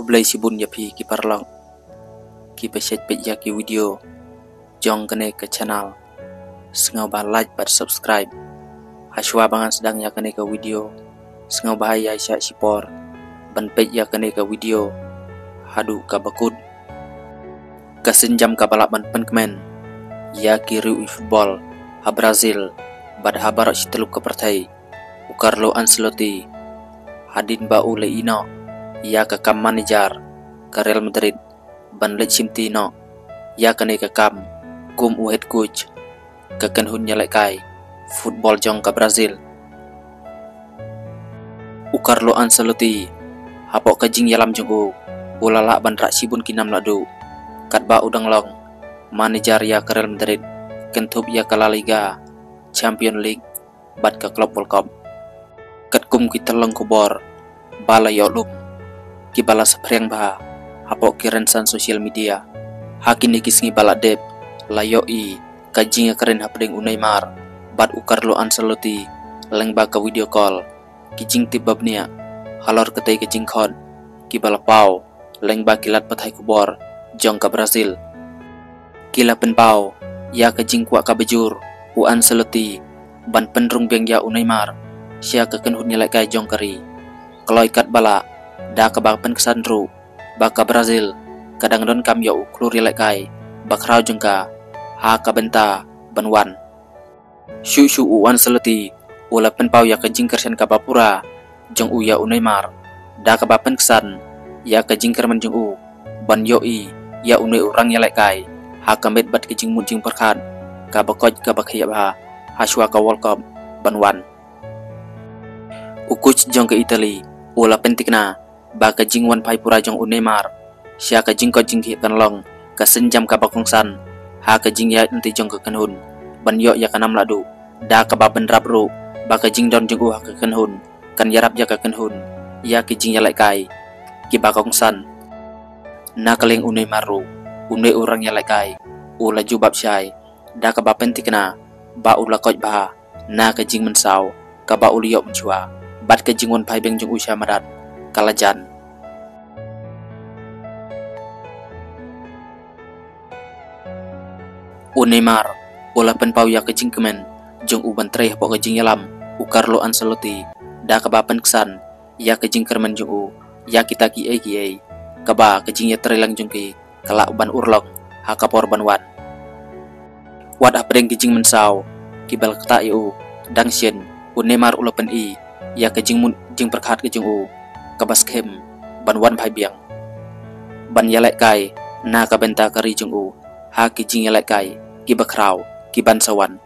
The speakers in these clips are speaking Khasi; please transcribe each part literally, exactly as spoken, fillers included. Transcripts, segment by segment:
Khublei shibun ïa phi ki paralok kiba shait peit ïa ki video jong kane ka channel. Sngewbha like bad subscribe. Hashwa ba ngan sdang ïa kane ka video, sngewbha ïa shah shipor ban peit ïa kane ka video haduh kaba kut. Ka sienjam kaba lah ban pynkmen ïa ki riew i football ha Brazil bad ha baroh shi tylli ka pyrthei, u Carlo Ancelotti, hadien ba u la ïehnoh ïa ka kam manager ka Real Madrid ban leit shimti noh ïa kane ka kam kum u head coach ka kynhun ïalehkai football jong ka Brazil. U Carlo Ancelotti, hapoh ka jingïalam jong u, u la lah ban rah shibun ki nam lahduh, katba u dang long manager ïa ka Real Madrid, kynthup ïa ka La Liga, Champions League bad ka Club World Cup. Katkum ki tyllong khubor ba la ïoh lum kiba la saphriang bha hapoh ki rynsan social media, ha kine ki sngi ba la dep la ïohi ka jingïakren hapdeng u Neymar bad u Carlo Ancelotti lyngba ka video call. Ki jingtip ba bniah halor katei ka jingkhot kiba la paw lyngba ki lad pathai khubor jong ka Brazil. Ki la pynpaw ïa ka jingkwah kaba jur u Ancelotti ban pynrung biang ïa u Neymar sha ka kynhun ïalehkai jong ka ri, kloi katba lah da kaba pynksan ruh ba ka Brazil ka dang donkam ïa u khlur ïalehkai ba khraw jong ka ha ka bynta ban wan. Shuh shuh u Ancelotti u la pynpaw ïa ka jingkyrshan kaba pura jong u ïa u Neymar da kaba pynksan ïa ka jingkyrmen jong u ban ïohi ïa une u rang ïalehkai ha ka met bad ka jingmut jingpyrkhat kaba koit kaba khia bha hashwa ka World Cup ban wan. U coach jong ka Italy u la pynthikna ba ka jingwan phai pura jong u Neymar sha ka jingkoit jingkhiah kan long ka sienjam kaba kongsan ha ka jingïaid lynti jong ka kynhun ban ïoh ïa ka nam lahduh, da kaba bynrap ruh ba ka jingdon jong u ha ka kynhun kan ïarap ïa ka kynhun ïa ki jingïalehkai kiba kongsan. Na ka liang u Neymar ruh, une u rang ïalehkai, u la jubab shai da kaba pynthikna ba u la koit bha na ka jingmynsaw kaba u la ïoh mynshuwa bad ka jingwan phai biang jong u sha madan ka la jan. U Neymar u la pynpaw ïa ka jingkmen jong u ban trei hapoh ka jingïalam u Carlo Ancelotti da kaba pynksan ïa ka jingkyrmen jong u ïa kita kiei kiei kaba ka jingïatreilang jong ki ka lah ban urlong ha ka por ban wan. Wat hapdeng ki jingmynsaw kiba la ktah ïa u, dang shen u Neymar u la pyni ïa ka jingmut jingpyrkhat ka jong u kaba skhem ban wan phai biang ban ïalehkai na ka bynta ka ri jong u ha ki jingïalehkai kiba khraw kiban sa wan.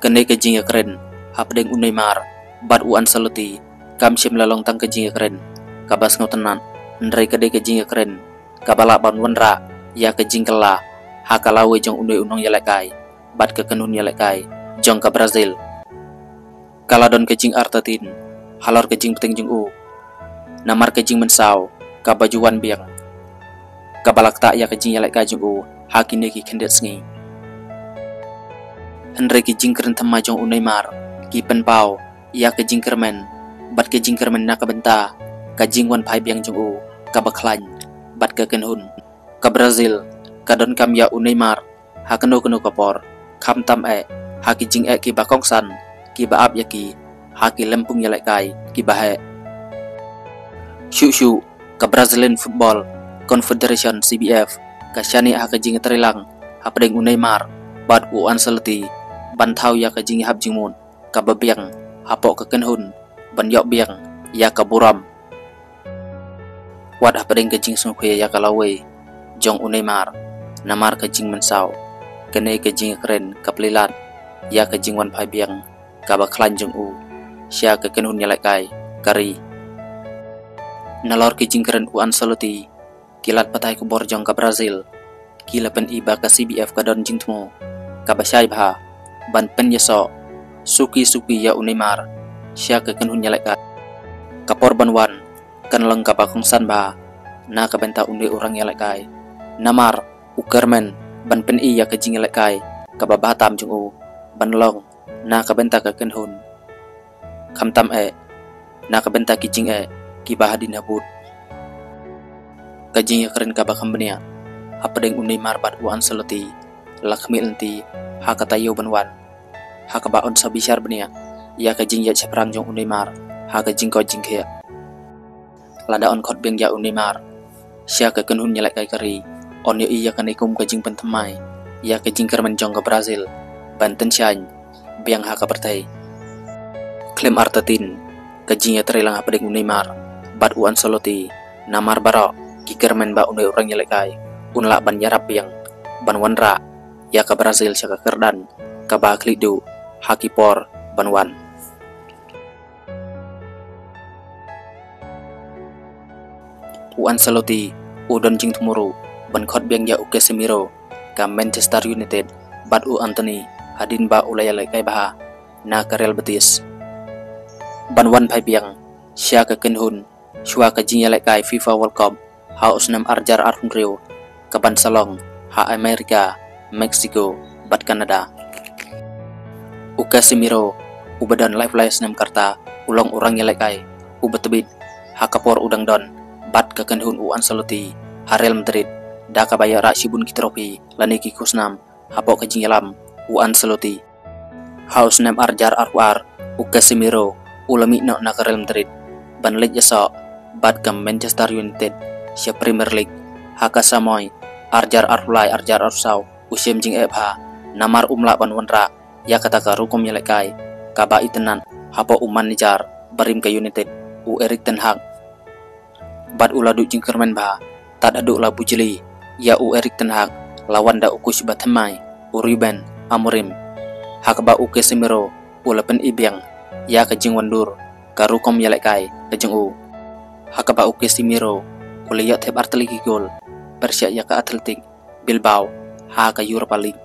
Kane ka jingïakren hapdeng u Neymar bad u Ancelotti kam shym la long tang ka jingïakren kaba sngewtynnat, hynrei ka dei ka jingïakren kaba lah ban wanrah ïa ka jingkylla ha ka lawei jong une u nongïalehkai bad ka kynhun ïalehkai jong ka Brazil. Ka la don ka jingartatien halor ka jingpynteng jong u namar ka jingmynsaw kaba ju wan biang kaba la ktah ïa ka jingïalehkai jong u ha kine ki khyndiat sngi. Hynrei ki jingkren thymmai jong u Neymar ki pynpaw ïa ka jingkyrmen bad ka jingkyrmen na ka bynta ka jingwan phai biang jong u kaba khlaiñ bad ka kynhun. Ka Brazil ka donkam ïa u Neymar ha kano kano ka por, khamtam eh ha ki jingeh kiba kongsan kiba ap ïa ki ha ki lympung ïalehkai kiba heh. Shuh shuh ka Brazilian Football Confederation, C B F, ka shaniah ha ka jingtreilang hapdeng u Neymar bad u Ancelotti ban thaw ïa ka jingïahap jingmut kaba biang hapoh ka kynhun ban ïoh biang ïa ka burom. Wat hapdeng ka jingsngewkhia ïa ka lawei jong u Neymar namar ka jingmynsaw, kane ka jingkren ka plie lad ïa ka jingwan phai biang kaba khlaiñ jong u sha ka kynhun ïalehkai ka ri. Nalor ki jingkren u Ancelotti, ki lad pathai khubor jong ka Brazil ki la pyni ba ka C B F ka don jingthmu kaba shai bha ban pynïasoh suki suki ïa u Neymar sha ka kynhun ïalehkai. Ka por ban wan kan long kaba kongsan bha na ka bynta une u rang ïalehkai, namar u kyrmen ban pyni ïa ka jingïalehkai kaba bha tam jong u ban long na ka bynta ka kynhun, khamtam eh na ka bynta ki jingeh kiba hadien habud. Ka jingïakren kaba kham bniah hapdeng u Neymar bad u Ancelotti la khmih lynti ha ka taïew ban wan, ha kaba yn sa bishar bniah ïa ka jingïaid shaphrang jong u Neymar ha ka jingkoit jingkhiah. Lada yn khot biang ïa u Neymar sha ka kynhun ïalehkai ka ri, yn ïohi ïa kane kum ka jingpynthymmai ïa ka jingkyrmen jong ka Brazil ban tyngshaiñ biang ha ka pyrthei. Khlem artatien, ka jingïatreilang hapdeng u Neymar bad u Ancelotti, namar baroh ki kyrmen ba une u rangïalehkai un lah ban ïarap biang ban wanrah ïa ka Brazil sha ka kyrdan kaba khlieh duh ha ki por ban wan. U Ancelotti u don jingthmu ruh ban khot biang ïa u Casemiro ka Manchester United, bad u Antony hadien ba u la ïalehkai bha na ka Real Betis. Ban wan phai biang sha ka kynhun shuwa ka jingïalehkai FIFA World Cup ha u snem arhajar arphew hynriew, ka ban sa long ha Amerika, Mexico bad Canada. U Casemiro uba don laiphew lai snem ka rta u long u rangïalehkai uba tbit ha ka por u dang don bad ka kynhun u Ancelotti ha Real Madrid da kaba ïarah shibun ki trophy lane ki khusnam hapoh ka jingïalam u Ancelotti. Ha u snem arhajar arphew ar, u Casemiro u la mih noh na ka Real Madrid ban leit ïasoh bad ka Manchester United sha Premier League. Ha ka samoi arhajar arphew lai arhajar arphew saw u shem jingeh bha namar um lah ban wanrah ïa kata ka rukom ïalehkai kaba itynnad hapoh u manager barim ka United, u Erik ten Hag. Bad u la duh jingkyrmen bha tad haduh la bujli ïa u Erik ten Hag, la wan da u coach ba thymmai, u Ruben Amorim, ha kaba u Casemiro u la pyni biang ïa ka jingwandur ka rukom ïalehkai ka jong u, ha kaba u Casemiro u la ïoh thep artylli ki gol pyrshah ïa ka Athletic Bilbao ha ka Europa League.